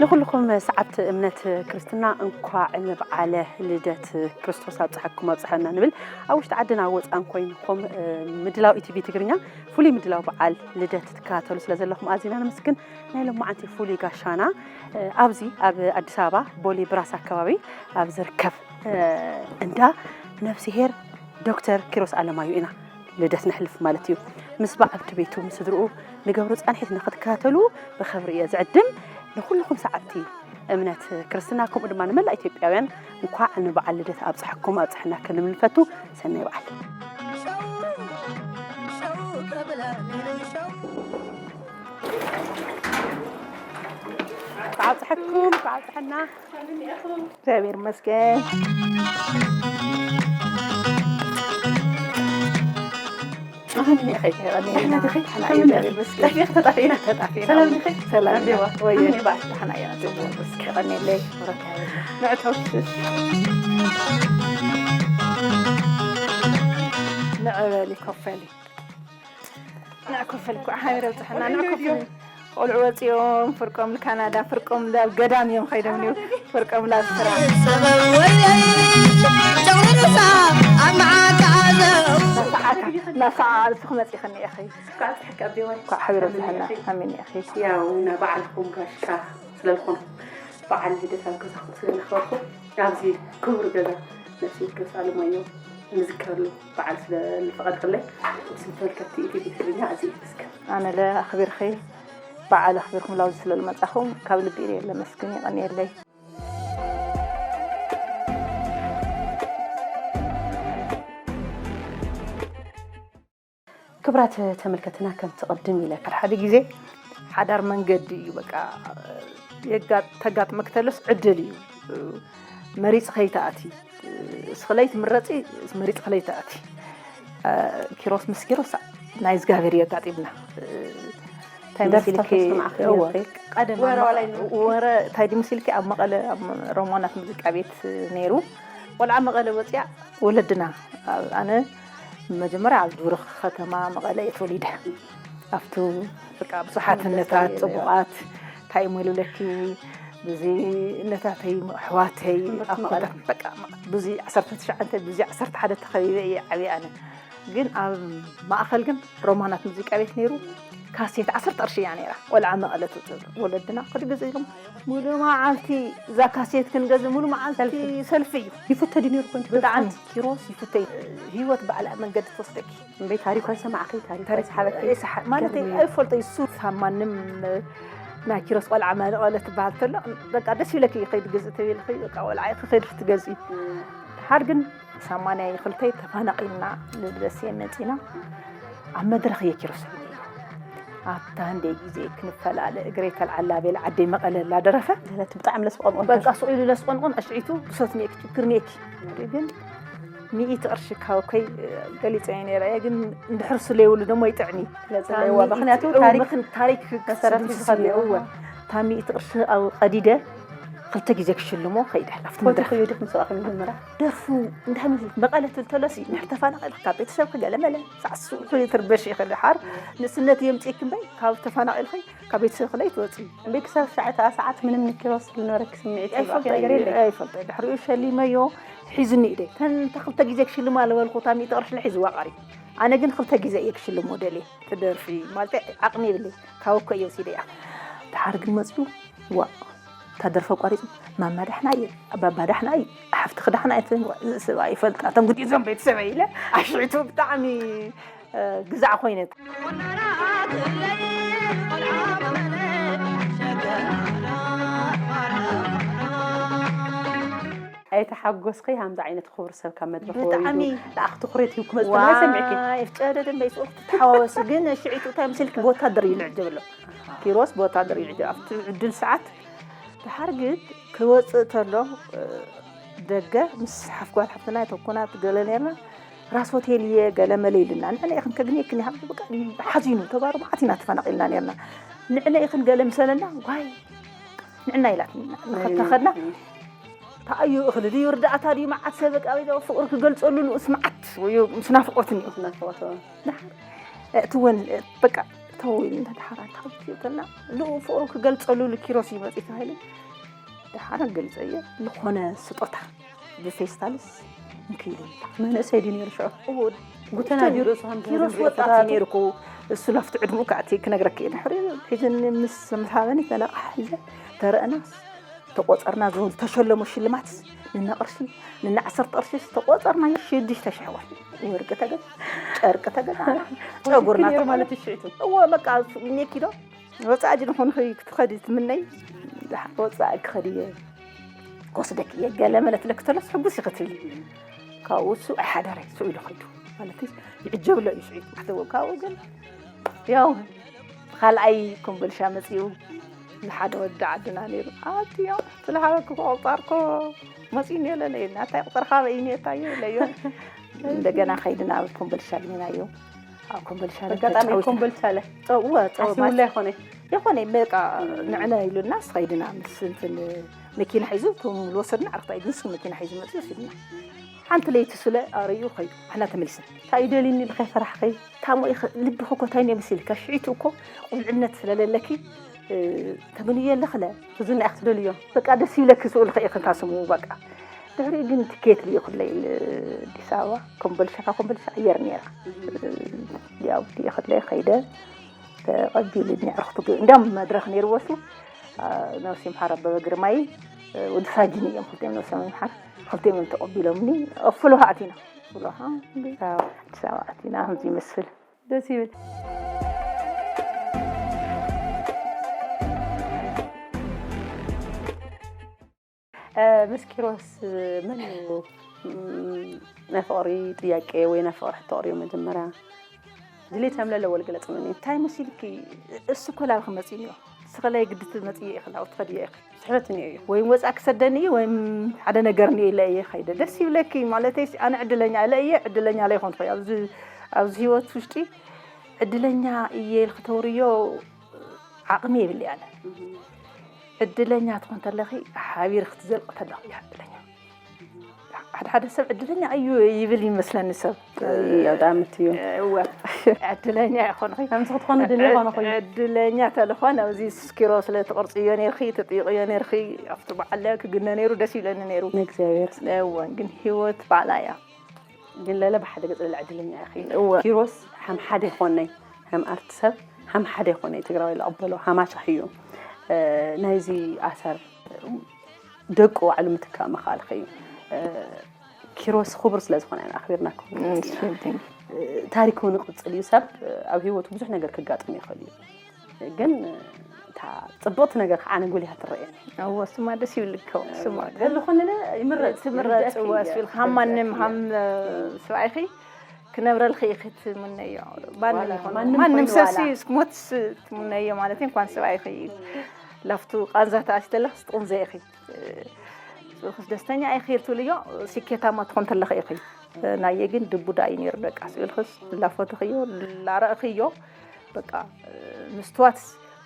ንኹልኹም ሰዓብቲ እምነት ክርስትና እንኳዕ ንበዓለ ልደት ክርስቶስ ኣብፀሐኩም ኣብፀሐና ንብል። ኣብ ውሽጢ ዓድን ኣብ ወፃእን ኮይንኩም ምድላው ኢቲቪ ትግርኛ ፍሉይ ምድላው በዓል ልደት ትከታተሉ ስለ ዘለኹም ኣዚና ነመስግን። ናይ ሎማዓንቲ ፍሉይ ጋሻና ኣብዚ ኣብ ኣዲስ ኣበባ ቦሌ ብራስ ኣከባቢ ኣብ ዝርከብ እንዳ ነፍስሄር ዶክተር ኪሮስ ኣለማዩ ኢና ልደት ነሕልፍ ማለት እዩ። ምስ በዓልቲ ቤቱ ምስ ስድርኡ ንገብሮ ፃንሒት ንክትከታተሉ ብኸብሪ እየ ዝዕድም። ንኹልኹም ሰዓብቲ እምነት ክርስትና ከምኡ ድማ ንመላእ ኢትዮጵያውያን እንኳዕ ንበዓል ልደት ኣብፀሐኩም ኣብፀሐና ክንብል ንፈቱ። ሰናይ በዓል። ኣብፀሐኩም ኣብፀሐና። እግዚኣብሔር ይመስገን። ኣህኒ ዲኺ? ደህና ዲኺ? ደህና እየ፣ እግዚኣብሔር ይመስገን። ጠፊእኺ? ተጣፊእና። ተጣፊእና። ሰላም ዲኺ? ሰላም። ኣንዴዋ። ወይ። ኣህኒ በዓል። ደህና እየ፣ እግዚኣብሔር ይመስገን። የቐንየለይ። በረካ ይበል። ንዕተው። ንዕበሊ፣ ኮፍ በሊ። ንዕ ኮፍ በሊ፣ እንኳዕ ሓቢር ኣብፅሐና። ንዕ ኮፍ በሊ። ቆልዑ ወፂኦም፣ ፍርቆም ንካናዳ፣ ፍርቆም ናብ ገዳም እዮም ኸይዶም፣ ፍርቆም ናብ ስራሕ። ሰበብ ወይለይ፣ ጨጉሪ ርእሳ ኣብ መዓንጣ ኣዘው። ናሰዓዓልቲ ክመፂ ኸኒ ኢኺ። እንኳዕ ሓቢር ኣብፅሐና። ኣሜን ኢኺ። ያው ንበዓልኩም ጋሻ ስለ ዝኾንኩም፣ በዓል ልደት ኣብ ገዛኹም ስለ ነኽበርኩም፣ ኣብዚ ክቡር ገዛ ነፍስሄር ኪሮስ ኣለማየሁ ንዝከረሉ በዓል ስለ ዝፈቐድክለይ፣ ብስም ተመልከትቲ ኢቲቪ ትግርኛ ኣዝየ የመስግን። ኣነ ለ ኣኽቢርኺ፣ በዓል ኣኽቢርኩም ላብዚ ስለ ዝመጻኹም ካብ ልቢ እየ ለመስግን፣ የቐንየለይ። ክቡራት ተመልከትና፣ ከምቲ ቅድም ኢለ ሓደ ሓደ ግዜ ሓዳር መንገዲ እዩ፣ በቃ የጋ-፣ ተጋጥመክ ተሎስ ዕድል እዩ። መሪጽ ከይተኣቲ፣ እስኺ ለይትምረጺ፣ መሪጽ ከይተኣቲ። ኪሮስ ምስ ኪሮስ ናይ እግዚኣብሔር እዩ ኣጋጢምና። እንታይ ደርፍታት መሲልኪ? ተስምዓኺ እወ፣ ነይርኺ? ቀደም ወረ ኣብ ዋላ መቐ-፣ ይነበርኪ? ወረ እንታይ ድዩ መሲልኪ? ኣብ መቐለ፣ ኣብ ሮማናት ሙዚቃ ቤት ነይሩ። ቆልዓ መቐለ ወፂኣ፣ ወለድና፣ ኣብ-፣ ኣነ መጀመርያ ኣብ ዱር ከተማ መቐለ እየ ተወሊደ። ኣብቱ በቃ ብዙሓት እነታት፣ እነታት፣ ጽቡቓት፣ እንታይ እሞ ልብለኪ፣ ብዙ እነታተይ፣ ኣሕዋተይ፣ እምበር ኣኮታት፣ መቐለ። በቃ ብዙ ዓሰርተ ትሽዓተ፣ ብዙ ዓሰርተ ሓደ ተኸቢበ እየ ዓብየ ኣነ። ግን ኣብ ማእኸል ግን ሮማናት ሙዚቃ ቤት ነይሩ። ካሴት ዓሰርተ ቅርሺ እያ ነይራ። ቆልዓ መቐለ ትውፅእ። ወለድና ክድግዝ ኢሎም ሙሉ መዓልቲ እዛ ካሴት ክንገዝእ ሙሉ መዓልቲ ሰልፊ። ሰልፊ እዩ። ይፍቶ ድዩ ነይሩ ኮንት ብጣዕሚ ትፈልጥ? ኪሮስ ይፍቶ እዩ። ህይወት ባዕላ መንገዲ ትወስደኪ። እምበይ ታሪኳ ይሰማዕኺ፣ ታሪኳ ታሪክ ይሰሓበኪ? ይሰሓ-፣ ማለት ከመይ እዩ? ኣይፈልጦ እዩ። እሱ ካብ ማንም ናይ ኪሮስ ቆልዓ መቐለ ትበሃል ተሎ፣ በቃ ደስ ይብለኪ እዩ ከይድ ግዝእ ትብል፣ በቃ ቆልዓ እዩ ከይድ ትገዝኢ። ድሓር ግን ሰማንያ ክልተ ተፈናቒልና ንደሴ መፂና። ኣብ መድረኽ እየ ኪሮስ ኢለ። ኣታ እንደ ግዜ ክንፈላለ እግረይ ተልዓላ ቤላ ዓደይ መቐለ እናደረፈ። ገለ እቲ ብጣዕሚ ለስቆምቆም በቃ ተሽ- ስቕ ኢሉ ለስቆምቆም ኣሽዒቱ ብሶት ኔክ ችግር ኔክ። ግን ሚእቲ ቅርሺ ካብ ኮይ ገሊፀ እየ ነይረ። እየ ግን እንድሕር ስለይብሉ ደሞ ይጥዕኒ። ስለዘለዎ፣ ምኽንያቱ እው፣ ታሪክ ምኽን-፣ ታሪክ መሰረት ክስድስ ዝኸድ እየ፣ እዎ። እዋ። እታ ሚእቲ ቅርሺ ኣብ ቀዲደ ክልተ ግዜ ክሽልሞ ከይደ። ኣብቲ ፎቶ መድረኽ። ክዩ ዲኹም ሰብኣኹም መጀመርያ? ደርፉ እንታይ መስል መቐለ ትብል ተሎሲ፣ ንሕር ተፋናቒልካ ቤተሰብኪ ገለመለ፣ ሳዕሱ ትርበሽ ኢኺ ድሓር። ንእስነት የምጽእኪ እምበይ፣ ካብ ተፋናቒልኺ ካብ ቤተሰብኺ ለይትወጺ። እምበይ ክሳብ ሻዕ እታ ሰዓት ምንም ንኪሮስ ዝነበረኪ ስምዒት ይፈልጦ ይብኣኺ ነገር የለ? ኣይፈልጦ። ድሕሪኡ ሸሊመዮ፣ ሒዙኒ ኢደይ። ተን-፣ እታ ክልተ ግዜ ክሽልማ ዝበልኩ፣ እታ ሚእቲ ቅርሺ ሒዝዋ ቀሪቡ። ኣነ ግን ክልተ ግዜ እየ ክሽልሞ ደልየ። ትደርፊ ማለት ዓቕሚ የብለይ። ካብ እኮ እየ ወሲደያ። ድሓር ግን መጺኡ፣ ዋእ፣ እታ ደርፊ ኣቋሪጹ፣ ማማ ዳሕና እየ፣ ኣባባ ዳሕና እየ፣ ሓፍትኺ ዳሕና እየ ትብል፣ ዋእ፣ እዚ ሰብኣይ ይፈልጣ፣ እቶም ግዲኡ እዞም ቤተሰበይ ኢለ፣ ኣሽዒቱ ብጣዕሚ፣ እ፣ ግዛዕ ኮይነ። ኣይተሓጎስኺ፣ ከምዚ ዓይነት ክቡር ሰብ ካብ መድረኽ ብጣዕሚ። ወሪዱ፣ ለኣኽ ትኹረት ሂቡ ክመጽእ ከሎ ኣይሰምዕኪ? ዋይ፣ እፍጨደደ እምበይ፣ ስቕ ትተሓዋወሲ፣ ግን ሽዒቱ እንታይ መሲልኪ፣ ብወታደር እዩ ልዕጀብ ኣሎ። ኪሮስ ብወታደር እዩ ልዕጀብ። ኣብቲ ዕድል ሰዓት ድሓር ግን ክወፅእ ተሎ ደገ ምስ ሓፍ ጓል ሓፍትና ተኮና ገለ ነርና ራስ ሆቴል እየ ገለ መለ ኢልና ንዕና ኢኽን ከግንየክን ኢኻ በቃ ሓዚኑ ተጋሩ መዓት ኢና ተፈናቒልና ነርና ንዕና ኢኽን ገለ ምሰለና ዋይ ንዕና ኢላትና ንኸተኸድና ተኣዩ እኽሊ ድዩ ርዳእታ ድዩ መዓት ሰብ በቃ ፍቕሪ ክገልፀሉ ንኡስ መዓት ወይ ምስ ናፍቖትን እዩ ናፍቖት እትወን በቃ ተወይን እንተድሓራ ተኸብትልና ልኡ ፍቕሩ ክገልፀሉ ልኪሮስ ይመፅ ተባሂሉ ደሓር ገልፀዮ ዝኾነ ስጦታ ብፌስታልስ እንክይሉ መንእሰይ ድዩ ነይሩ ሽዑ ጉተና ድዩ ርእሱ ከም ኪሮስ ወጣት ነይርኩ እሱ ላፍቲ ዕድሙ ከዓቲ ክነግረክ እየ ድሕሪ ሒዝኒ ምስ ምስ ሃበኒ ተለቃሕ ሒዘ ተረእናስ ተቆፀርና ዝብል ዝተሸለሙ ሽልማት ንና ቅርሺ ንና ዓሰርተ ቅርሺ ዝተቆፀርና ሽዱሽተ ሽሕ ወርቂ ተገ ጨርቂ ተገዛና ጨጉርና ማለት ሽዒቱ እዎ በቃ ሜኪዶ ወፃኢ ድንኹን ክትኸዲ ትምነይ ወፃኢ ክኸድየ ክወስደክ እየ ገለ መለ ትለክ ተሎስ ሕጉስ ይኽትብል ካብኡ እሱ ኣይሓደረ ስኡ ኢሉ ኸይዱ ማለት ይዕጀብሎ እዩ ስዒት ማሕተቦ ካብኡ ግን ያው ካልኣይ ኮምቦልሻ መፂኡ ንሓደ ወዲ ዓድና ነይሩ ኣትዮ ስለሓበ ክቆፃርኮ መፂኡ ነለለየ ናታይ ቁፅርካ በይኒ የታዮ ኢለዮ እንደገና ኸይድና ኮምቦልሻ ግኒናዮ ኣብ ኮምቦልሻ ኣጋጣሚ ኮምቦልቻ ለ ፀውወ ሓሲቡላ ይኾነ የኾነ በቃ ንዕነ ኢሉና ስኸይድና ምስ እንትን መኪና ሒዙ እቶም ዝወሰድና ዓርክታ ኢድንስ መኪና ሒዙ መፅኡ ወሲድና ሓንቲ ለይቲ ስለ ኣርእዩ ኸይዱ ኣሕና ተመሊስና እንታይ እዩ ደልዩኒ ኢልካ ይፈራሕኸይ ታሞ ኢኸ ልብኺ እኮ እንታይ እየ መሲልካ ሽዒቱ እኮ ቁልዕነት ስለለለኪ ተግንዮ ኣለኽለ ትዝና ኢኽ ትደልዮ በቃ ደስ ይብለኪ ስኡልኺ ኢኺ ታስሙ በቃ ድሕሪኡ ግን ትኬት ልኢኹለይ ኣዲስ ኣበባ ኮምቦልሻ ካብ ኮምቦልሻ ኣየር ነይራ ያው ልኢኹለይ ኸይደ ተቐቢሉኒ ኣዕርኽቱ እንዲያም መድረኽ ነይርዎ ሱ ነብሲ ምሓር ኣበበ ግርማይ ወዲ ሳጅን እዮም ክልቲኦም ነብሶም ይምሓር ክልቲኦም እዮም ተቐቢሎምኒ ፍልውሃ ኣቲና ፍልውሃ ኣዲስ ኣበባ ኣቲና ከምዚ ይመስል ደስ ይብል ምስ ኪሮስ መን እዩ ናይ ፍቕሪ ጥያቄ ወይ ናይ ፍቕሪ ሕቶ ቅርዮ መጀመርያ ድሌት ከም ለለዎ ልገለጽ መን እዩ እንታይ መሲልኪ እሱ ኮላል ክመጽእ እኒኦ ስኸላይ ግዲ ትመጽእ ኢኺ ላው ትኸድዮ ኢኺ ትሕተትኒ እዩ። ወይም ወፃእ ክሰደኒ እዩ ወይም ሓደ ነገር እኒኦ ኢለ እየ ኸይደ። ደስ ይብለኪ ማለተይ ኣነ ዕድለኛ እለ እየ ዕድለኛ ለይኾንኩ እየ ኣብዚ ኣብዚ ህይወት ውሽጢ ዕድለኛ እየ ኢልኪ ተውርዮ ዓቕሚ የብለይ ኣነ። ዕድለኛ ትኾን ተለኺ ሓቢርኪ ትዘልቂ ተለኺ እያ ዕድለኛ። ሓደ ሓደ ሰብ ዕድለኛ እዩ ይብል ይመስለኒ ሰብ። ያው ጣምት እዩ። እወ ዕድለኛ ይኾንኺ። ከምዚ ክትኾኒ ድልየ ይኾንኹ እዩ። ዕድለኛ ተልኾን ኣብዚ ስኪሮ ስለ ትቕርፅዮ ነርኺ ትጥይቕዮ ነርኺ ኣብቲ በዓል ክግነ ነይሩ ደስ ይብለኒ ነይሩ። ንእግዚኣብሔር። እወ ግን ህይወት ባዕላ እያ። ግን ለለ ብሓደ ገፅ ለለ ዕድለኛ ኢኺ። እወ። ኪሮስ ከም ሓደ ይኾነይ ከም ኣርት ሰብ ከም ሓደ ይኾነይ ትግራዋይ ልቕበሎ ሃማሻ እዩ። ናይዚ ኣሰር ደቁ ባዕሉ ምትካእ ምኽኣልኺ እዩ። ኪሮስ ክቡር ስለ ዝኾነ ኢና ኣኽቢርናኩም። ታሪኩ ንቕጽል እዩ። ሰብ ኣብ ህይወቱ ብዙሕ ነገር ክጋጥሙ ይኽእል እዩ። ግን እታ ጽብቕቲ ነገር ከዓ ኣነ ጎሊሃ ትረአየኒ። እወ ስማ ደስ ይብልከ ስማ ግን ዝኾነ ይምረጽ ትምረጽ እወ ስብል ሃም ማንም ሃም ስብኣይኺ ክነብረልኺ ኢኺ ትምነዮ። ማንም ይኹን ማንም ሰሲ እስክሞት ትምነዮ ማለት እንኳን ሰብኣይኺ እዩ። ላፍቱ ቃንዛ ተኣሲ ተለኽስ ትቕንዘ ኢኺ። ጽቡኽስ ደስተኛ ኢኺ ትብልዮ፣ ስኬታማ ትኾን ተለኺ ኢኺ። ናየ ግን ድቡዳ እዩ ነይሩ ደቃስ ኢልክስ ላፈትኽዮ ላረእኽዮ በቃ ምስትዋት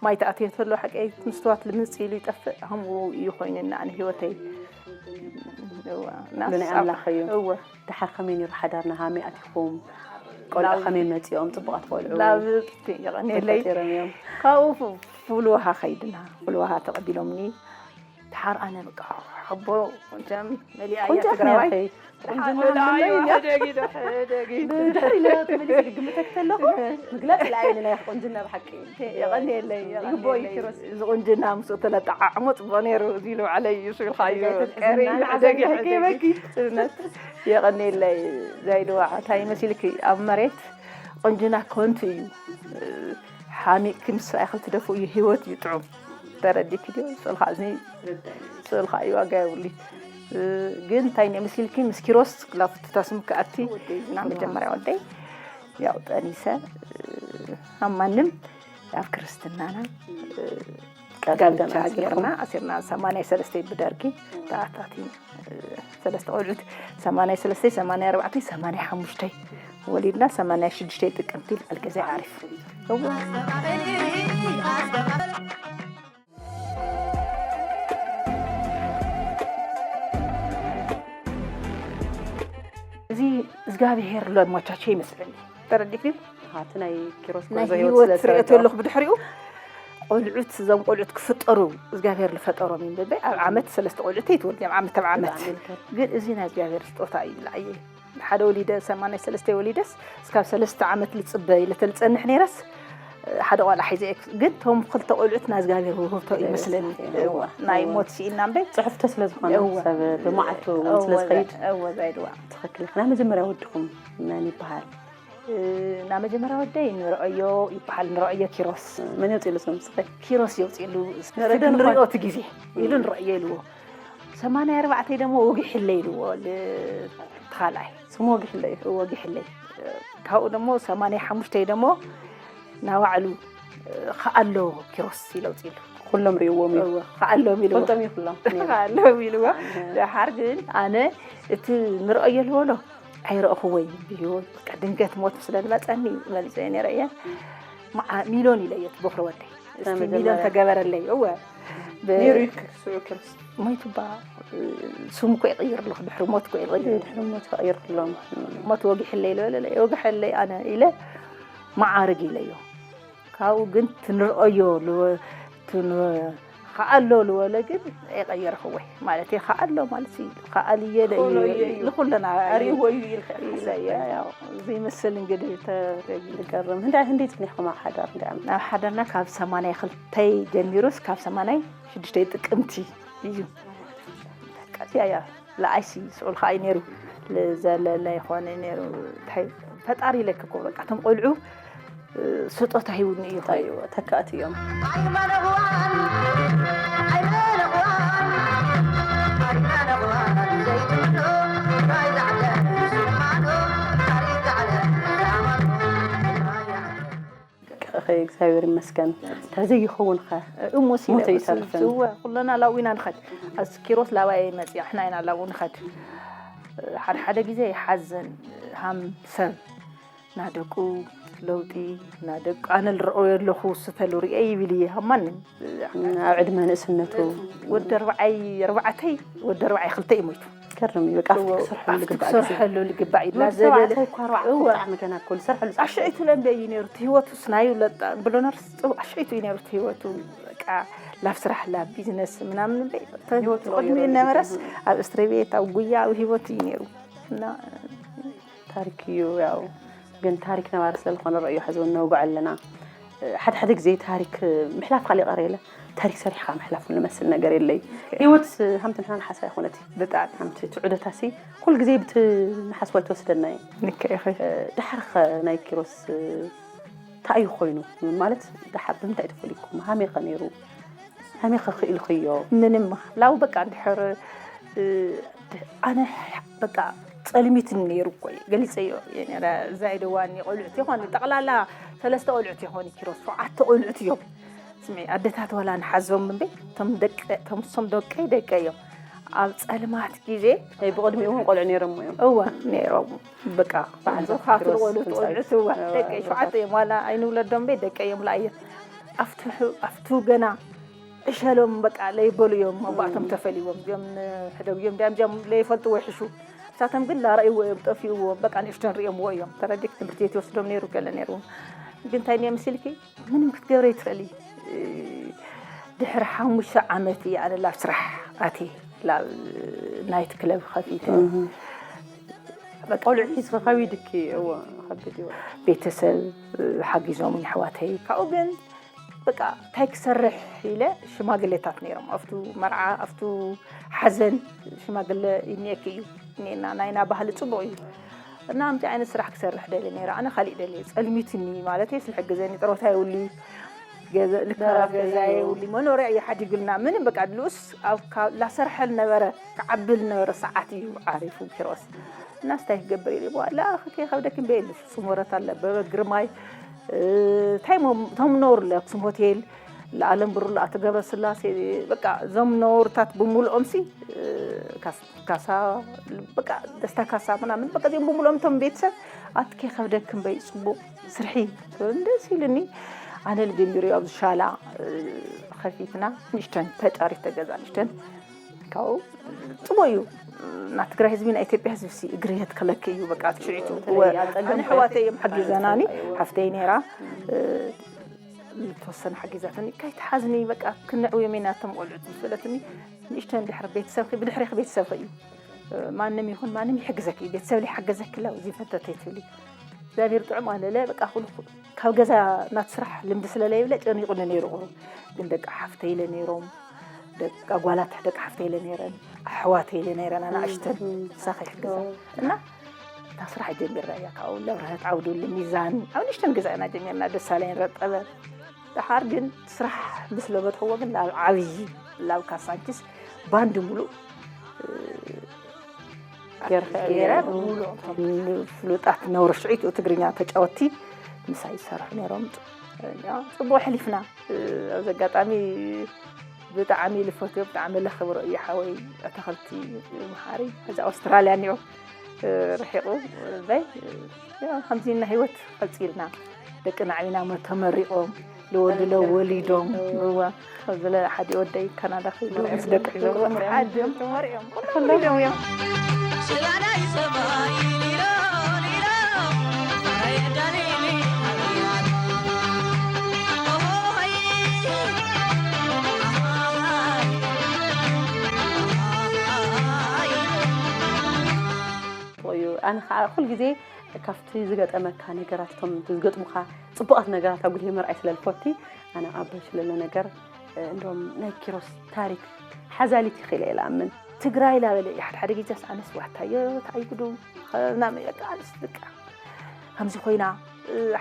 ማይ ተኣትዮ ተሎ ሓቀይ ምስትዋት ልምጽ ኢሉ ይጠፍእ ከምኡ እዩ ኮይኑና ኣነ ህይወተይ ናይ ኣምላኽ እዩ እወ ድሓር ከመይ ነይሩ ሓዳርና ሃመይ ኣቲኹም ቆልዑ ከመይ መፂኦም ፅቡቃት ቆልዑ ላብቲ የቐኔለይ ተፈጢሮም እዮም ካብኡ ፍልውሃ ከይድና ፍልውሃ ተቐቢሎምኒ ድሓር ኣነ በቃ ሓቦ መቸም መሊኣ እያ ትግራዋይ ድሕሪ ኢለ ተመሊሰ ክግምተክ ከለኹ ምግላፅ ኢለ ኣይነ ናይ ቆንጅና ብሓቂ የቐንየለይ ይግቦ እዩ ኪሮስ እዚ ቁንጅና ምስኡ ተለጠዓዕሞ ፅቡቕ ነይሩ እዚ ኢሉ ባዕለይ እዩ ስብልካ እዩ ቀሪ ሕደጊ ሕደጊ የቐንየለይ ዛይድዋ እንታይ መሲልኪ ኣብ መሬት ቁንጅና ከንቱ እዩ ሓሚቕኪ ምስ ሰብኣይ ክልትደፍኡ እዩ ህይወት እዩ ጥዑም ተረዲኪ ድዮ ስእልካ እዚ ስእልካ እዩ ዋጋ የብሉ ግን እንታይ ነ ምስ ኢልኪ ምስ ኪሮስ ክላፍቱ ተስም ክኣቲ ና መጀመርያ ወደይ ያው ጠኒሰ ኣብ ማንም ኣብ ክርስትናና ጋብቻ ጌርና ኣሲርና ሰማንያ ሰለስተ ብደርጊ ተኣታቲና። ሰለስተ ቆልዑት ሰማንያ ሰለስተ፣ ሰማንያ ኣርባዕተ፣ ሰማንያ ሓሙሽተ ወሊድና፣ ሰማንያ ሽዱሽተ ጥቅምቲ በዓል ገዛይ ዓሪፉ። እዚ እግዚኣብሔር ለማቻቸው ይመስለኒ። ተረዲእኪ? እቲ ናይ ኪሮስ ናይ ጉዕዞ ህይወት ስለ ርእዮ ዝተረድኦ። ኣለኹ ብድሕሪኡ። ቆልዑት፣ እዞም ቆልዑት ክፍጠሩ እግዚኣብሔር ዝፈጠሮም እዩ። በበይ ኣብ ዓመት ሰለስተ ቆልዑት ይትወልድ እዮም፣ ዓመት ኣብ ዓመት። ግን እዚ ናይ እግዚኣብሔር ስጦታ እዩ። ብላዕየ ሓደ ወሊደ ሰማንያ ሰለስተ ወሊደስ እስካብ ሰለስተ ዓመት ልፅበ ኢለ ተልፀንሕ ነይረስ ሓደ ቆልዓ ሒዘ እየ። ግን ቶም ክልተ ቆልዑት ናይ እግዚኣብሔር ውህብቶ ይመስለኒ። እዋ፣ ናይ እዋ። ሞት ስኢና እምበይ ጽሕፍቶ ስለ ዝኾነ እወ። ሰብ ብመዓልቱ እውን ስለ ዝኸይድ እወ ዛይድዋ። ትኽክል ኢኻ። ናይ መጀመርያ ወድኹም መን ይበሃል? እ፣ ናይ መጀመርያ ወደይ ንረኣዮ ይበሃል፣ ንረኣዮ ኪሮስ። መን የውፅእሉ ስም ንስኺ? ኪሮስ የውፅእሉ ንረደ ንሪኦ ንኾን። እቲ ግዜ ኢሉ ንረኣዮ ኢልዎ። ሰማንያ ኣርባዕተ ደሞ ወጊሕለይ ኢልዎ ል-፣ እቲ ካልኣይ ስሙ ወጊሕለይ እዩ። ወጊሕለይ። ካብኡ ደሞ ሰማንያ ሓሙሽተ ደሞ ናባዕሉ እ፣ ከኣሎ ኪሮስ ኢለ ኣውፅእሉ። ኩሎም ርእይዎም እዩ። እወ፣ ከኣሎም ኢልዎ። ፈልጦም እዩ ኩሎም። ከኣሎም ኢልዎ። ደሓር ግን ኣነ እቲ ንረኣዮ ዝበሎ ኣይረእኽዎይ ብህይወት። በቃ ድንገት ሞት ስለ ዝመፀኒ መሊፀ ነይረ እየ። መዓ-፣ ሚልዮን ኢለዮ እቲ ቦኽሪ ወደይ። እስቲ መጀመርያ። ሚልዮን ተገበረለይ። እወ። ብ-፣ ነይሩ እዩ ክስዑ ኪሮስ። ሞይቱ ባ፣ ስሙ እኮ ይቕይር ኣለኹ። ድሕሪ ሞት እኮ ይቕይር። ድሕሪ ሞት ክቕይር ኩሎም። ሞት ወጊሕለይ ኢለ በለለይ። ወጊሐለይ ኣነ ኢለ መዓርግ ኢለዮ። ካብኡ ግን ትንርኦዮ ልወ-፣ ትን-፣ ከኣሎ ልወለ ግን ኣይቐየርኽወይ። ማለት ከኣሎ ማለት እዩ። ከኣልየ ለ-፣ ክእሎ እየ እዩ። ንኹለና ኣርእይዎ እዩ ኢልካ ኢለ እየ። ያው ዘይመስል እንግዲህ ተረጊ። ዝገርም። ህንዳይ ህንደይ ጽኒሕኩም ኣብ ሓዳር? እንዲኣ ናብ ሓዳርና ካብ ሰማንያ ክልተ ጀሚሩስ ካብ ሰማንያ ሽዱሽተ ጥቅምቲ እዩ። ቀጽያ እያ። ለኣይሲ ስዑል ከኣ እዩ ነይሩ። ዘለለ ይኾነ ነይሩ። እንታይ ፈጣሪ ኢለኪ እኮ በቃ እቶም ቆልዑ እ፣ ስጦታ ሂቡኒ እዩ። እንታይ እዩ? ተካእቲ እዮም። እግዚኣብሔር ይመስገን። እንተዘይኸውን ኸ? እሞ ሲለ ሞት ኣይተርፍን። እወ፣ ኩለና ላብኡ ኢና ንኸድ። ኣዚ ኪሮስ ላባይ መፅያ፣ ሕና ኢና ላብኡ ንኸድ። ሓደ ሓደ ግዜ ይሓዝን ሃም ሰብ ናደቁ ለውጢ ናደቁ ኣነ ዝረኣዮ ኣለኹ ስተሉ ርእየ ይብል እየ ሃብ ማንም ኣብ ዕድመ ንእስነቱ ወዲ ኣርባዓይ ኣርባዕተይ ወዲ ኣርባዓይ ክልተ እዩ ሞይቱ። ገርም እዩ። በቃ ኣብቲ ክሰርሐሉ ኣብቲ ዝግባእ ግዜ። ክሰርሐሉ ዝግባእ እዩ ወዲ ተባዕታይ እኳ ኣርባዕተ እወ። ብጣዕሚ ገና እኮ ዝሰርሐሉ ኣሽዒቱ ለምበ እዩ ነይሩ እቲ ህይወቱ ስናዩ ለጣ ብሎ ነርስ ኣሽዒቱ እዩ ነይሩ እቲ ህይወቱ። በቃ ላብ ስራሕ ላብ ቢዝነስ ምናምን እምበይ ህይወቱ ቅድሚ ቀይሩ ነበረስ ቢዝነስ። ኣብ እስሪ ቤት ኣብ ጉያ ኣብ ህይወቱ እዩ ነይሩ። እና ታሪክ እዩ ያው ግን ታሪክ ነባሪ ስለ ዝኾነ ረእዮ ሕዚ እውን ነውግዖ ኣለና። ሓደ ሓደ ግዜ ታሪክ ምሕላፍ ካልእ ይቐር የለ ታሪክ ሰሪሕካ ምሕላፍ ዝመስል ነገር የለይ። ህይወት ሃምቲ ንሕና ንሓሳ ይኾነት ብጣዕሚ ሃምቲ ትዑደታሲ ኩሉ ግዜ ብቲ ንሓስዋ ይትወስደና እዩ። ንከ ኢኺ ድሓር ኸ ናይ ኪሮስ እንታይ እዩ ኮይኑ ማለት ድሓር ብምንታይ ተፈሊኩም ሃመይ ኸ ነይሩ ሃመይ ኸ ክኢልኽዮ? ምንም ላው በቃ እንድሕር እ፣ ኣነ በቃ ጸልሚትኒ ነይሩ እኮ እዩ ገሊጸዮ እየ ነረ። ዛይደዋኒ ቆልዑት ይኾን ጠቕላላ ሰለስተ ቆልዑት ይኾን ኪሮስ ሸውዓተ ቆልዑት እዮም። ስምዒ ኣደታት ወላ ንሓዞም እምበይ እቶም ደቀ እቶም እሶም ደቀይ ደቀ እዮም። ኣብ ጸልማት ግዜ ናይ ብቕድሚኡ እውን ቆልዑ ነይሮም እዮም። እወ ነይሮም በቃ በዓል ዞኻፍል ኪሮስ ቆልዑት ትንሳኤ። ቆልዑት እወ እወ፣ ደቀይ እወ። ሸውዓተ እዮም ዋላ ኣይንውለዶም እምበይ ደቀ እዮም ላእየ ኣብቲ ሑ- ኣብቱ ገና ዕሸሎም በቃ ለይበሉ እዮም መባእቶም ተፈሊዎም እዚኦም ንሕደጉ እዮም ዲያም እዚኦም ለይፈልጥዎ ይሕሹ። ንሳቶም ግን ላረእይዎ እዮም ጠፊእዎ በቃ ንእሽቶን ርእዮምዎ እዮም ተረዲክ ትምህርቲ ቤት ይወስዶም ነይሩ ገለ ነይርዎም። ግን እንታይ እኒኦ መሲልኪ ምንም ክትገብረ ይትኽእሊ። ድሕሪ ሓሙሽተ ዓመት እየ ኣነ ላብ ስራሕ ኣትየ ላብ ናይት ክለብ ከፊተ። ቆልዑ ሒዝኺ ከቢድኪ እዎ ከቢድ እዩ። ቤተሰብ ሓጊዞም ኣሕዋተይ ካብኡ ግን በቃ እንታይ ክሰርሕ ኢለ ሽማግሌታት ነይሮም ኣብቱ መርዓ ኣብቱ ሓዘን ሽማግለ ይኒኤኪ እዩ እኒኤና ናይና ባህሊ ፅቡቅ እዩ እና ኣምዚ ዓይነት ስራሕ ክሰርሕ ደሊ ነይረ ኣነ ካሊእ ደሊ ፀልሚትኒ ማለት ስለ ሕግዘኒ ጥሮታ የውሊ ገዛ ልከራ ገዛ የውሊ መኖሪያ እዩ ሓዲጉልና ምንም በቃ ልኡስ ኣብ ላሰርሐ ነበረ ክዓብል ነበረ ሰዓት እዩ ዓሪፉ ኪሮስ እና ስታይ ክገብር ኢለ ዋላ ከከይ ከብደኪ እምበይ ኢሉ ፍጹም ወረት ኣለ ኣበበ ግርማይ እንታይ እቶም ነበሩ ኣክሱም ሆቴል ለኣለም ብሩሉ፣ ኣቶ ገብረስላሴ፣ በቃ እዞም ነውርታት ብምሉኦም ሲ ካሳ፣ በቃ ደስታ ካሳ ምናምን፣ በቃ እዚኦም ብምሉኦም እቶም ቤተሰብ ኣትኬ ከብደክም በይ ጽቡቕ ስርሒ ደስ ኢልኒ። ኣነ ልጀሚሩ ኣብዚ ሻላ ከፊትና ንሽተን ተጫሪት ተገዛ ንሽተን ካብኡ ጽቡቕ እዩ። ናብ ትግራይ ህዝቢ፣ ናይ ኢትዮጵያ ህዝቢ ሲ እግሪ የትክለኪ እዩ። በቃ ትሽዒቱ ኣነ ሕዋተይ እዮም ሓጊዘናኒ። ሓፍተይ ነይራ፣ ዝተወሰነ ሓጊዛትኒ። ከይትሓዝኒ በቃ ክንዕውዮም ኢና እቶም ቆልዑት ምስ በለትኒ፣ ንእሽተን ድሕሪ ቤተሰብኺ፣ ብድሕሪኺ ቤተሰብኺ እዩ። ማንም ይኹን ማንም ይሕግዘኪ፣ ቤተሰብ ይሓገዘኪ ኣለው፣ እዚ ፈተተይ ትብሊ። እግዚኣብሔር ጥዑም ኣለለ፣ በቃ ኩሉ ካብ ገዛ ናት ስራሕ ልምዲ ስለለይብለ ጨኒቑኒ ነይሩ። ግን ደቂ ሓፍተይ ኢለ ነይሮም፣ ደቂ ኣጓላት ደቂ ሓፍተይ ኢለ ነይረን፣ ኣሕዋተይ ኢለ ነይረን ኣናእሽተን፣ ንሳ ከይሕግዛ። እና እታ ስራሕ ጀሚርና እያ፣ ካብኡ ለብረህት ዓውዱሉ፣ ሚዛን፣ ኣብ ንእሽተን ገዛ ኢና ጀሚርና፣ ደሳለይን ረጠበ። ደሓር ግን ስራሕ ምስ ለመድኽዎ ግን ናብ ዓብዪ፣ ናብ ካሳንቺስ ባንድ ሙሉእ ገይረ ብምሉእ እቶም ፍሉጣት ነውሪ ሽዒት ትግርኛ ተጫወቲ ምሳይ ይሰርሑ ነይሮም። ጽቡቕ ሕሊፍና። ኣብዚ ኣጋጣሚ ብጣዕሚ ልፈትዮ፣ ብጣዕሚ ለኽብሮ እዩ ሓወይ ኣተኸልቲ መሓሪ። እዚ ኣውስትራልያ እኒኦ ርሒቑ በይ። ከምዚ እና ህይወት ቀፂልና። ደቅና ዓብና ተመሪቖም፣ ለወልድሎ ወሊዶም። እዋ፣ ካብ ዝለ ሓደ ወደይ ካናዳ ከይዱ ምስ ደቂ ሒዞም፣ ሓደ እዮም ተመሪቖም። ኩሎም ወሊዶም እዮም። እዩ። ኣነ ከዓ ኩል ግዜ ካብቲ ዝገጠመካ ነገራት፣ እቶም ዝገጥሙኻ ፅቡቓት ነገራት ኣጉልሂ ምርኣይ ስለ ዝፈቲ፣ ኣነ ኣብ በሽ ለሎ ነገር፣ እንደውም ናይ ኪሮስ ታሪክ ሓዛሊት ይኽእል እየ ለኣምን። ትግራይ ላበለ እዩ ሓደ ሓደ ግዜስ ኣነስ ዋታዮ ተኣይጉዱ ናመ በቃ ኣነስ በቃ ከምዚ ኮይና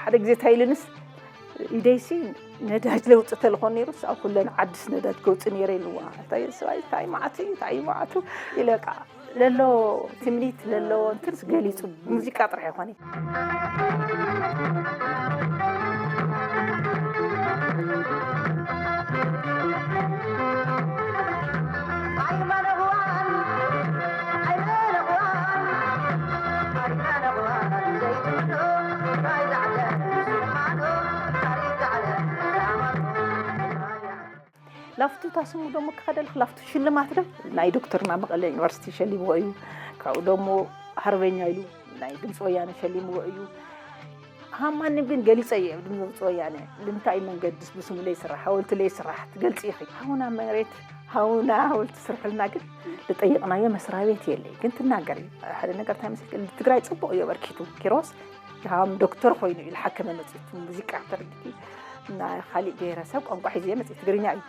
ሓደ ግዜ እንታይ ኢልንስ ኢደይሲ ነዳጅ ለውፅ ተልኾን ነይሩስ ኣብ ኩለን ዓድስ ነዳጅ ገውፅ ነይረ ኢልዋ። እንታይ ሰብኣይ እንታይ መዓቱ እንታይ መዓቱ ኢለ በቃ ለሎ ትምኒት ለሎ እንትንስ ገሊጹ ሙዚቃ ጥራሕ ይኾነ። ላፍቱ ታስሙ ደሞ ክኸደልክ ላፍቱ ሽልማት ደ ናይ ዶክተርና መቐለ ዩኒቨርሲቲ ሸሊምዎ እዩ። ካብኡ ደሞ ሃርበኛ ኢሉ ናይ ድምፂ ወያነ ሸሊምዎ እዩ። ሃማንም ግን ገሊፀ እየ ኣብ ድምፂ ወያነ ልምታይ መንገድስ ብስሙ ለይስራሕ ሃወልቲ ለይስራሕ ትገልፂ ኢኺ። ሃውና መሬት ሃውና ሃወልቲ ስርሕልና ግን ዝጠየቕናዮ መስሪያ ቤት የለይ። ግን ትናገሪ ሓደ ነገር እንታይ መስልክ ትግራይ ፅቡቕ እዩ ኣበርኪቱ ኪሮስ ከም ዶክተር ኮይኑ እዩ ዝሓከመ መፅእ ሙዚቃ ተረዲእኪ ናይ ካሊእ ብሄረሰብ ቋንቋ ሒዘ መፅእ ትግርኛ እዩ።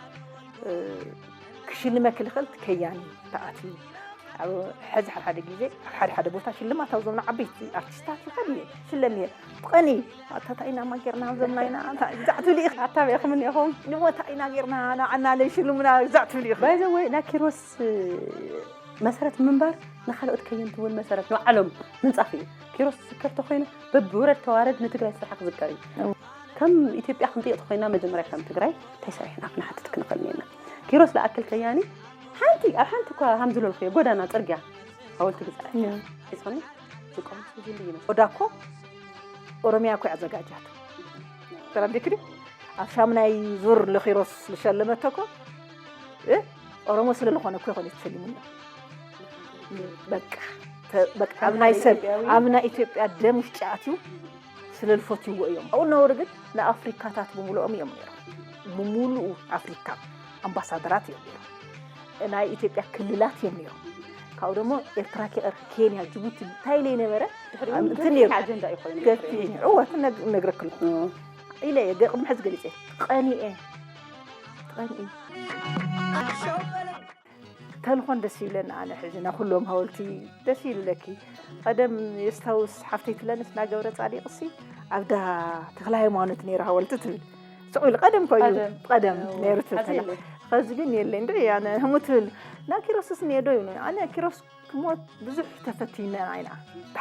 ክሽልመኪ ልኽእል ከያኒ ተኣትዩ ኣብ ሕዚ ሓደ ሓደ ግዜ ኣብ ሓደ ሓደ ቦታ ሽልማት ኣብ ዞምና ዓበይቲ ኣርቲስታት ይኸድ እየ ሽለም እየ ብቐኒ ኣታ እንታይ ኢና ማጌርና ኣብ ዞምና ኢና ግዛዕ ትብሊ ኢኻ ኣታ ቢእኹም እኒኹም ንቦ እንታይ ኢና ጌርና ንዓና ለይሽልሙና ግዛዕ ትብሊ ኢኻ ባይዘወይ ናይ ኪሮስ መሰረት ምንባር ንኻልኦት ከየንቲ እውን መሰረት ንባዕሎም ምንጻፍ እዩ። ኪሮስ ዝዝከር ተኾይኑ በብውረድ ተዋረድ ንትግራይ ስራሓ ክዝከር እዩ። ከም ኢትዮጵያ ክንጥይቕ ተኾይና መጀመርያ ከም ትግራይ እንታይ ሰሪሕና ክንሓትት ክንኽእል ነና። ኪሮስ ለኣክል ከያኒ ሓንቲ ኣብ ሓንቲ እኳ ሃምዝለልኩዮ ጎዳና ጽርግያ ሓወልቲ ግዛዕ ይኾኒ ዝቆም ዳኮ ኦሮሚያ እኮ ኣዘጋጃት ተረዲክኒ ኣብ ሻምናይ ዙር ለኺሮስ ዝሸለመቶ እኮ ኦሮሞ ስለ ዝኾነ እኮ ይኾነ ተሸሊሙና። በቃ በቃ ኣብ ናይ ሰብ ኣብ ናይ ኢትዮጵያ ደም ውሽጢ ኣትዩ ስለ ዝፈትይዎ እዮም። ኣብኡ ነበሩ ግን ንኣፍሪካታት ብምሉኦም እዮም ነይሮም። ብምሉኡ ኣፍሪካ ኣምባሳደራት እዮም ነይሮም። ናይ ኢትዮጵያ ክልላት እዮም ነይሮም። ካብኡ ደሞ ኤርትራ ኪቐር ኬንያ ጅቡቲ እንታይ ኢለ ነበረ እንትን ነይሩ ኣጀንዳ እዩ ኮይኑ ገፊ እወ ነግረክሉ ኢለ እየ ቅድሚ ሕዚ ገሊፀ ቀኒኤ ቀኒኤ ተልኾን ደስ ይብለኒ ኣነ ሕዚ ና ኩሎም ሃወልቲ ደስ ይብለኪ ቀደም የስታውስ ሓፍተይ ትለንስ ናገብረ ፃዲቅሲ ኣብዳ ተክለ ሃይማኖት ነይሩ ሃወልቲ ትብል ስቕ ኢሉ ቀደም ኮዩ ቀደም ነይሩ ትብል ከዚ ግን የለ እንደ ኣነ ህሙ ትብል ና ኪሮስስ ኔዶ ይብሉ ኣነ ኪሮስ ክሞት ብዙሕ ተፈቲና ኢና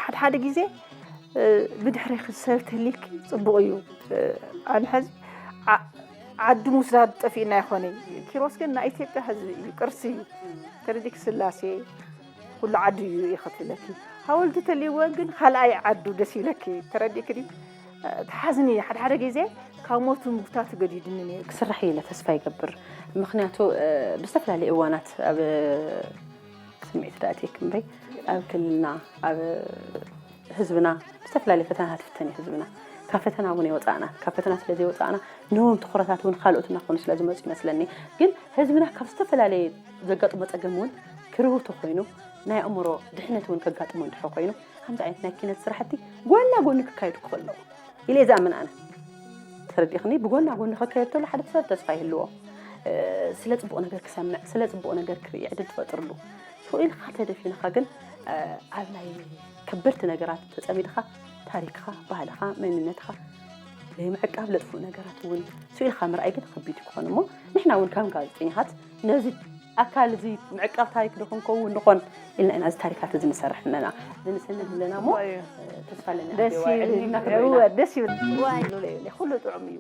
ሓደ ሓደ ግዜ ብድሕሪ ሰብ ትህሊኪ ፅቡቅ እዩ ኣነ ሕዚ ዓዲ ምስዳድ ጠፊእና ይኾነ። ኪሮስ ግን ናይ ኢትዮጵያ ህዝቢ እዩ፣ ቅርሲ እዩ። ተረዲክ ስላሴ ኩሉ ዓዱ እዩ ይኸትለኪ። ሃወልቲ ተልይወን ግን ካልኣይ ዓዱ ደስ ይብለኪ። ተረዲክ ድዩ? ትሓዝኒ፣ ሓደ ሓደ ግዜ ካብ ሞቱ ምግታት ገዲድኒ ነይሩ። ክስራሕ ኢለ ተስፋ ይገብር። ምኽንያቱ ብዝተፈላለየ እዋናት ኣብ ስምዒት ዳእቲ ክምበይ ኣብ ክልልና ኣብ ህዝብና ብዝተፈላለየ ፈተናታት ይፍተን እዩ ህዝብና። ካብ ፈተና እውን የወፃእና። ካብ ፈተና ስለ ዘይወፃእና ነዎም ትኹረታት እውን ካልኦት እናኾኑ ስለ ዝመፁ ይመስለኒ። ግን ህዝብና ካብ ዝተፈላለየ ዘጋጥሞ ፀገም እውን ክርህው ተኮይኑ ናይ ኣእምሮ ድሕነት እውን ከጋጥሞ እንድሕር ኮይኑ ከምዚ ዓይነት ናይ ኪነት ስራሕቲ ጎና ጎኒ ክካየዱ ክኽእል ኣለዎ ኢለ እየ ዝኣምን ኣነ። ተረዲኽኒ? ብጎና ጎኒ ክካየድ ተሎ ሓደ ሰብ ተስፋ ይህልዎ። ስለ ፅቡቕ ነገር ክሰምዕ፣ ስለ ፅቡቕ ነገር ክርኢ ዕድል ትፈጥርሉ። ስቕ ኢልካ ተደፊንኻ ግን ኣብ ናይ ከበድቲ ነገራት ተፀሚድኻ ታሪክኻ፣ ባህልኻ፣ መንነትኻ ዘይምዕቃብ ለጥፍኡ ነገራት እውን ስቕ ኢልካ ምርኣይ ግን ከቢድ ክኾን እሞ ንሕና እውን ከም ጋዜጠኛታት ነዚ ኣካል እዚ ምዕቃብ ታሪክ ዶ ክንከውን ንኾን ኢልና ኢና እዚ ታሪካት እዚ ንሰርሕ ኣለና። እዚ ንሰነድ ኣለና እሞ ተስፋ ኣለና። ደስ ይብል። ደስ ይብል። ኩሉ ጥዑም እዩ።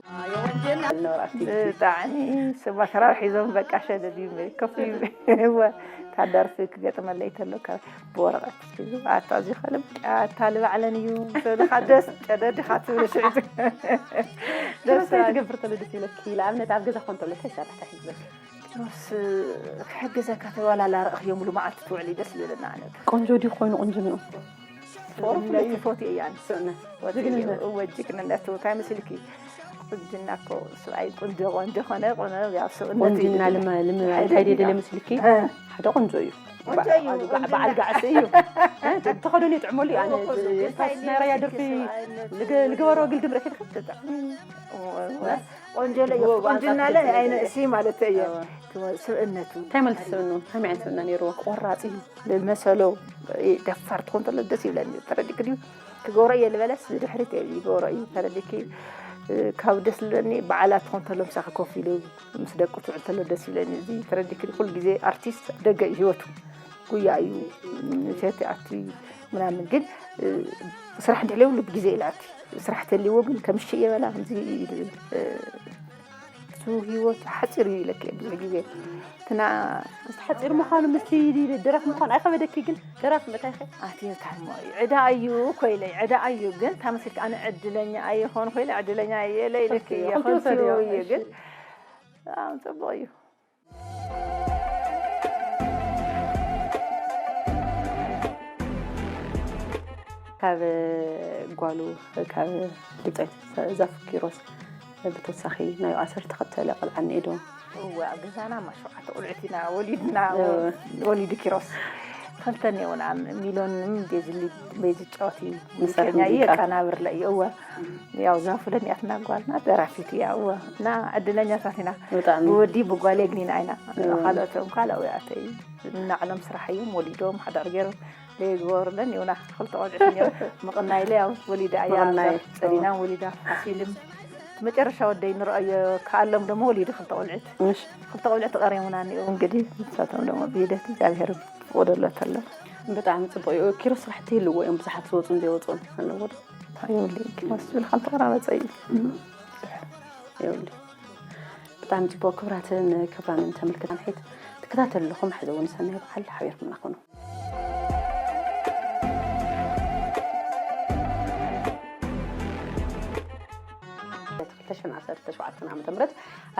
ብጣዕሚ ስማ ተራርሒዞም በቃ ሸደድ እዩ ከፍ እዩ። ታዳርፊ ክገጥመለይ ተሎ ብወረቐት ሒዙ ኣታ እዚ ከልብ ኣታ ልባዕለን እዩ። ሰልኻ ደስ ጨደድኻ ትብል ሽዒት። ደስ ትገብር ተሎ ደስ ይብለኪ። ንኣብነት ኣብ ገዛ ኮን ተሎ እንታይ ይሰርሕ እንታይ ይሕግዘኪ? ሮስ ክሕግዘካ ተዋላ ላረእኽዮ ሙሉ መዓልቲ ትውዕሊ ደስ ይብለና ኣነ። ቆንጆ ድዩ ኮይኑ ቁንጅንኡ? ፎርፍለይ ፎቲ እያን። ስእነት። ወጅግንነት። እወ ጅግንነቱ እንታይ ምስልኪ? ቁንጅና እኮ ስብኣይ ቁንጆ ቆንጆ ኾነ ቆነ ያው ስእነት እዩ። ቁንጅና ልመ ልመ እንታይ ደለ ምስልኪ? ሓደ ቆንጆ እዩ። ቆንጆ እዩ። በዓል ጋዕሲ እዩ። ተኸደኑ ይጥዕመሉ እዩ። ኣነ ናይ ራያ ደርፊ ልገበሮ ግልግል ርኢኺ? ቆንጆ ለየ ቁንጅና ለ ኣይነ እሲ ማለት እየ። ስብእነቱ እንታይ ማለት ስብእኑ? ከመይ ዓይነት ስብእና ነይርዎ? ቆራፂ እዩ። መሰሎ ደፋር ትኾን ተሎ ደስ ይብለኒ። ተረዲክ ድዩ? ክገብሮ እየ ልበለስ ብድሕሪት እየ ይገብሮ እዩ። ተረዲኪ? ካብ ደስ ዝብለኒ በዓላት ትኾን ተሎ ምሳኺ ኮፍ ኢሉ ምስ ደቁ ትውዕል ተሎ ደስ ይብለኒ። እዚ ተረዲክ ድዩ? ኩሉ ግዜ ኣርቲስት ደገ እዩ ህይወቱ። ጉያ እዩ። ሸቲ ኣቲ ምናምን ግን ስራሕ እንድሕር ዘይብሉ ብግዜ ኢለ ኣቲ ስራሕ ተልይዎ ግን ከምሽ እየ በላ ከምዚ ኢሉ እሱ ህይወት ሓፂር እዩ ኢለክ ብዙሕ ግዜ እትና ምስቲ ሓፂር ምዃኑ ምስቲ ደራፊ ምዃኑ ኣይኸበደኪ ግን ደራፊ ምእታይኸ ኣትዮ ታሞ እዩ ዕዳ እዩ ኮይለ ዕዳ እዩ ግን ታመስልክ ኣነ ዕድለኛ ኣይኾን ኮይለ ዕድለኛ እየ ኢለክ እየ ክልቲኡ ሰሪዮ እዩ ግን ኣሁን ፅቡቅ እዩ ካብ ጓሉ ካብ ድምፃዊት ዛፉ ኪሮስ ብተወሳኺ ናይ ዓሰርተ ክልተ ቆልዓ እኒኤ ዶ? እወ ኣብ ገዛና ማ ሸውዓተ ቆልዑት ኢና ወሊድና ወሊዱ ኪሮስ ክልተ እኒኤውና ሚሎንም ቤዝሊ ቤዚ ጫወት እዩ ሙዚቀኛ እዩ የቀናብርለ እዩ እወ ያው ዛፉ ለኒኣትና ጓልና ደራፊት እያ እወ እና ዕድለኛታት ኢና ብወዲ ብጓል የግኒና ኢና ካልኦቶም ካልኣዊ ኣተይ እናዕሎም ስራሕ እዮም ወሊዶም ሓዳር ገይሮም ለይግበሩለን ይውና ክልተ ቆልዑት እዮም ምቕናይ ኢለ ያው ወሊዳ እያ ጸሊናን ወሊዳ ፋሲልን መጨረሻ ወደይ ንርኣዮ ከኣሎም ደሞ ወሊዱ ክልተ ቆልዑት ክልተ ቆልዑት ቀሪሙና እኒኡ እንግዲህ ንሳቶም ደሞ ብሂደት እግዚኣብሔር ፍቕደሎ ተሎ ብጣዕሚ ፅቡቅ እዩ ኪሮ ስራሕቲ ይህልዎ እዮም ብዙሓት ዝወፁን ዘይወፁን ኣለዎ ዶ ይብሉ ኪሮስ ዝብል ከም ተቆራረፀ እዩ ይብሉ ብጣዕሚ ፅቡቅ ክብራትን ክብራንን ተመልክታን ሒት ትከታተሉ ኣለኹም ሕዚ እውን ሰናይ በዓል ሓቢርኩምና ኩኑ ዓሰርተ ሸውዓተ ዓመተ ምህረት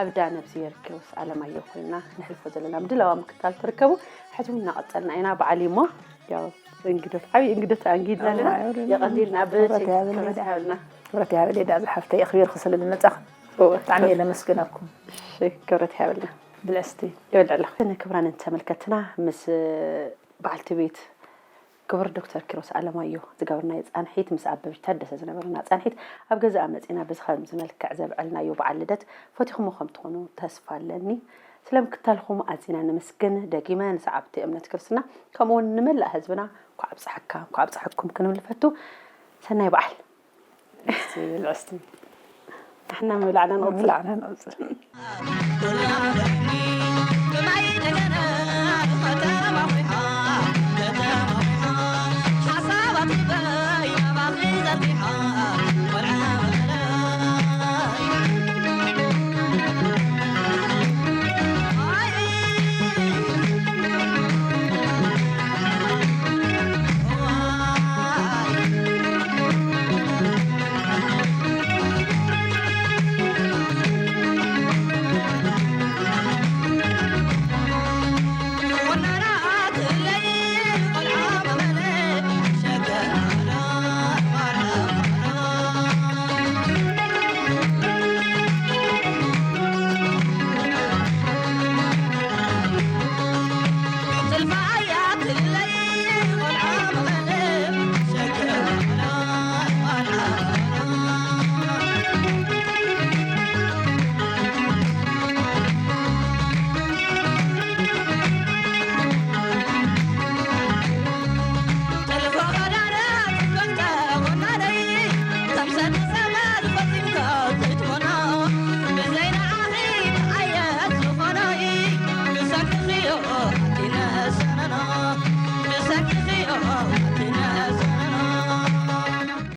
ኣብ ዳ ነብስሄር ኪሮስ ኣለማየሁ ኮይና ንሕልፎ ዘለና ምድላዋ ምክታል ትርከቡ ሕጂ እውን እናቐፀልና ኢና በዓል እሞ ያው እንግዶት ዓብዪ እንግዶት ኣንጊድና ኣለና የቐኒልና ብክብረት ያበልና ክብረት ያበልና ዳ ዝሓፍተ የኽቢር ክስለ ዝመጻኹም ብጣዕሚ እየ ለመስግነኩም ክብረት ያበልና ብልዕስቲ ይበልዕ ኣለኹ ክብራንን ተመልከትና ምስ በዓልቲ ቤት ክቡር ዶክተር ኪሮስ ኣለማዮ ዝገበርናዮ ፃንሒት ምስ ኣበበች ታደሰ ዝነበረና ፃንሒት ኣብ ገዛኣ መፂና በዚ ከምዚ መልክዕ ዘብዐልናዮ በዓል ልደት ፈቲኹሞ ከም ትኾኑ ተስፋ ኣለኒ። ስለ ምክታልኹም ኣዚና ነመስግን። ደጊመ ንሰዓብቲ እምነት ክርስትና ከምኡ እውን ንመላእ ህዝብና እንኳዕ ኣብፀሐካ እንኳዕ ኣብፀሐኩም ክንብል ንፈቱ። ሰናይ በዓል። እስቲ ብልዕስቲ ንሕና ምብላዕና ንቕፅል። ምብላዕና ንቕፅል።